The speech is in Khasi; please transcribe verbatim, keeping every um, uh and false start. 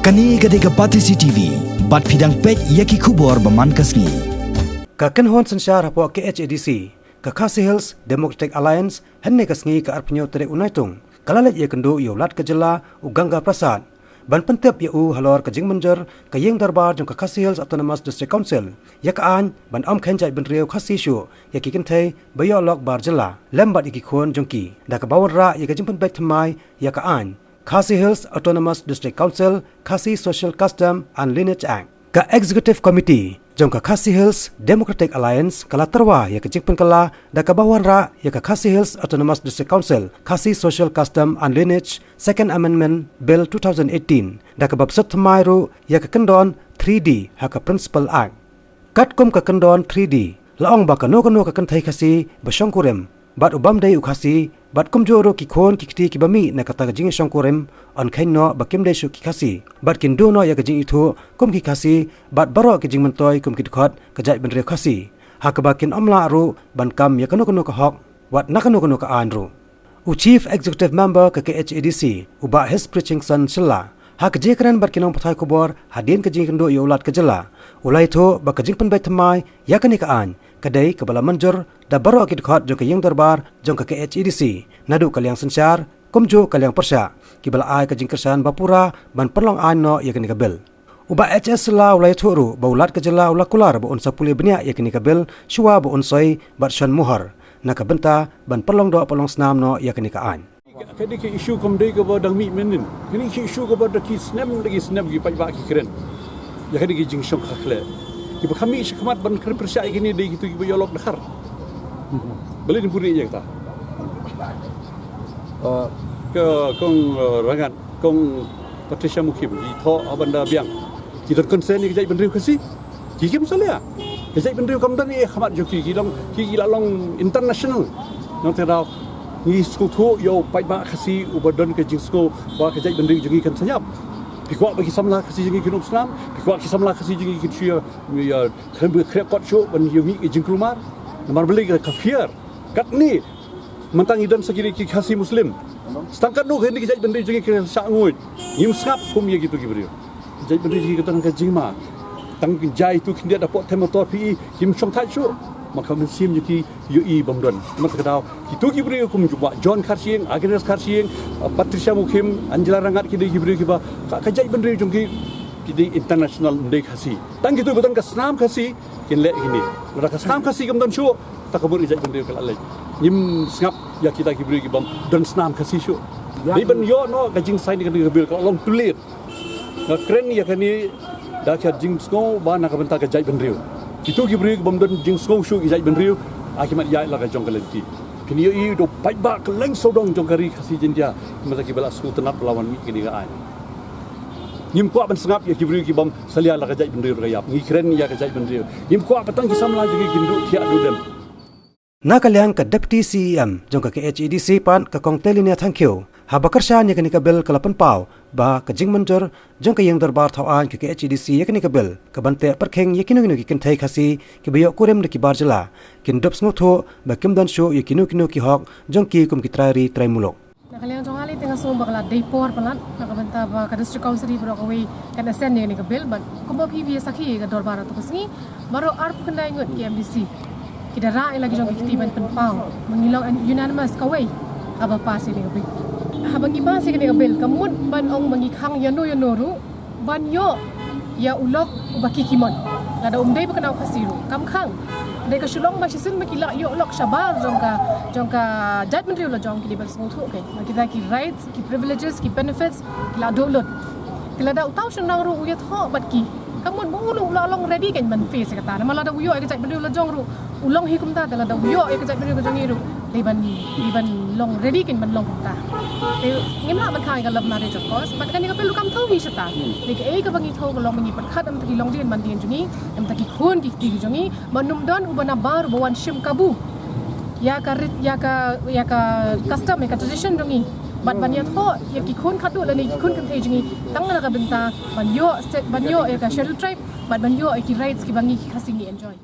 Kane ka dei ka Batesi T V, bad phi dang peit ïa ki khubor ba man ka sngi. Ka kynhun synshar hapoh K H A D C, ka Khasi Hills Democratic Alliance, hynne ka sngi ka arphew tarik u Naitung, ka la leit ïakynduh ïa u Lat ka jylla u Ganga Prasad, ban pyntip ïa u halor ka jingmynjur ka ïing dorbar jong ka Khasi Hills Autonomous District Council ïa ka aiñ ban ym kheiñ jaitbynriew Khasi shuh ïa ki kynthei ba ïoh lok bar jylla lem bad ïa ki khun jong ki, da kaba wanrah ïa ka jingpynbeit thymmai ïa ka aiñ Khasi Hills Autonomous District Council, Khasi Social Custom and Lineage Act. Ka Executive Committee jong ka Khasi Hills Democratic Alliance ka la tyrwa ïa ka jingpynkylla da kaba wanrah ïa ka Khasi Hills Autonomous District Council, Khasi Social Custom and Lineage Second Amendment Bill two thousand eighteen, da kaba bsut thymmai ruh ïa ka kyndon three D ha ka Principal Act. Katkum ka kyndon three D, la ong ba kano kano ka kynthei Khasi ba shongkurim, bad u bym dei u Khasi, bad kumjuh ruh ki khun ki kti kiba mih na kata ka jingïashongkurim, yn kheiñ noh ba kim dei shuh ki Khasi, bad kin duh noh ïa ka jingithuh kum ki Khasi bad baroh ki jingmyntoi kum ki dkhot ka jaitbynriew Khasi, ha kaba kin ym lah ruh ban kam ïa kano kano ka hok wat na kano kano ka aiñ ruh. U Chief Executive Member ka K H A D C, u Bah Hesprichingson Shylla, ha ka jingïakren bad ki nongpathai khubor hadien ka jingïakynduh ïa u Lat ka jylla, u la ïathuh ba ka jingpynbeit thymmai ïa kane ka aiñ ka dei kaba la mynjur da baroh ki dkhot jong ka ïing dorbar jong ka K H A D C, naduh ka liang synshar kumjuh ka liang pyrshah, kiba la ai ka jingkyrshan ba pura ban pynlong aiñ noh ïa kane ka bill. U Bah H S Shylla u la ïathuh ruh ba u Lat ka jylla u la kular ba un sa pule bniah ïa kane ka bill shuwa ba un soi bad shon muhur, na ka bynta ban pynlong doh pynlong snam noh ïa kane ka aiñ. Kane ka issue kam dei kaba dang mih mynnin. Kane ka issue kaba da ki snem da ki snem ki paidbah ki kren ïa kane ka jingshong khakhleh. Kiba kham mih shakhmat ban kren pyrshah ïa kane dei kito kiba ïoh lok dkhar. Balei ngin pule ïa kata? Uh, ka kong, uh, Rangat, kong Patricia Mukhim, ki thoh ha ban da biang. Ki don consent ïa ka jaitbynriew Khasi. Ki kim salia. Ka jaitbynriew kam don ïa ka khmat jong ki, ki long, ki, ki la long international. Nangta daw ngi sngewthuh ïa u paidbah Khasi uba don ka jingsngew ba ka jaitbynriew jong ngi kan sa ïap. Phi kwah ba ki samla Khasi jong ngi kin ym snam, phi kwah ki samla Khasi jong ngi kin shu ïa, ïa, kren ba khreh kot shuh ban ïa mih ka jingkulmar. Namar balei ka, ka fear. Katne, mynta ngi don sa kine ki Khasi Muslim. Sa tang katno kine ki jaitbynriew jong ngi ki shah nguid. Ngim sngap kum ïa kito ki briew. Jaitbynriew jong ngi ki don ka jingma. Tang ki jai tu khyndiat da pok them motor phi i, kim shong thait shuh. Ma ka mynsiem jong ki ïohi bym don. Namar kata ka daw, kito ki briew kum u Bah John Kharshiing, Agnes Kharshiing, uh, Patricia Mukhim, Angela Rangat, ki dei ki briew kiba, ka, ka jaitbynriew jong ki, ki dei international, ym dei Khasi. Tang kito ba don ka snam Khasi, kin leh kine. Lada ka snam Khasi kam don shuh, ta ka mut ka jaitbynriew ka la leit. Ngim sngap ïa kita ki briew ki bym don snam Khasi shuh. Dei ban ïoh noh ka jingsain kane ka bill, ka la long too late. Nga kren ïa kane da ka jingsngew ba na ka bynta ka jaitbynriew. Kito ki briew ki bym don jingsngew shuh ki jaitbynriew, ha ki mat ïaid la ka jong ka lynti. Kin ïohi da u paidbah kylleng sawdong jong ka ri Khasi Jaintia, ki mynta kiba la sngewtynnat ba la wan mih kane ka aiñ. Ngim kwah ban sngap ïa ki briew ki bym salia la ka jaitbynriew ruh ka ïap. Ngi kren ïa ka jaitbynriew. Ngim kwah ba tang ki samla jong ngi kin duh thiah duh dem. Na ka liang ka Deputy C E M jong ka K H A D C pat, ka Kong Telinia Thangkhiew, haba kyrshan ïa kane ka bill, ka la pynpaw ba ka jingmynjur jong ka ïing dorbar thaw aiñ ka K H A D C ïa kane ka bill, ka ban teh pyrkhing ïa kino kino ki kynthei Khasi kiba ïoh kurim da ki bar jylla, kin dup sngewthuh ba kim don shuh ïa kino kino ki hok jong ki kum ki trai ri trai muluk. Na ka liang jong nga lei te nga sngew ba ka la dei por palat, na ka bynta ba ka District Council baroh kawei kan assent ïa kane ka bill, bad kumba phi ïa sakhi ïa ka dorbar ha tu ka sngi, baroh arphew khyndai ngut ki M D C ki da rah ïa la ki jong ki kti ban pynpaw ba ngi long unanimous kawei haba pass ïa kane ka bill. Haba ngi pass ïa kane ka bill, kam mut ban ong ba ngi khang ïano ïano ruh ban ïoh ïa u lok uba ki ki mon. Lada um dei ba ka dei u Khasi ruh, kam khang. Dei ka shu long ba shisien ba ki la ïoh lok shabar jong ka, jong ka jaitbynriew lajong, ki dei ban sngewthuh, okay, ba kita ki rights, ki privileges, ki benefits ki la duh lut. Te lada uta u shynrang ruh u ïathoh bad ki, kam mut ba u ruh u la long ready kein ban face ïa kata. Namar lada u ïoh ïa ka jaitbynriew lajong ruh u long hi kumta, te lada u ïoh ïa ka jaitbynriew ka jong ngi ruh, dei ban, dei ban long ready kein ban long kumta. Te ngim lah ban khang ïa ka love marriage, of course, bad kane ka bill ruh kam thew hi shata. Dei kaei kaba ngi thew ka long ba ngi pyrkhat na ka bynta ki longdien mandien jong ngi, na ka bynta ki khun ki kti ki jong ngi, ba ym don uba nabar uba wan shim kabu ïa ka rit, ïa ka, ïa ka custom, ïa ka tradition jong ngi. Bad ban ïathoh ïa ki khun khadduh lane ki khun kynthei jong ngi tang na ka bynta ban ïoh state, ban ïoh ïa ka Scheduled Tribe, bad ban ïoh ïa ki rights kiba ngi ki Khasi ngi enjoy.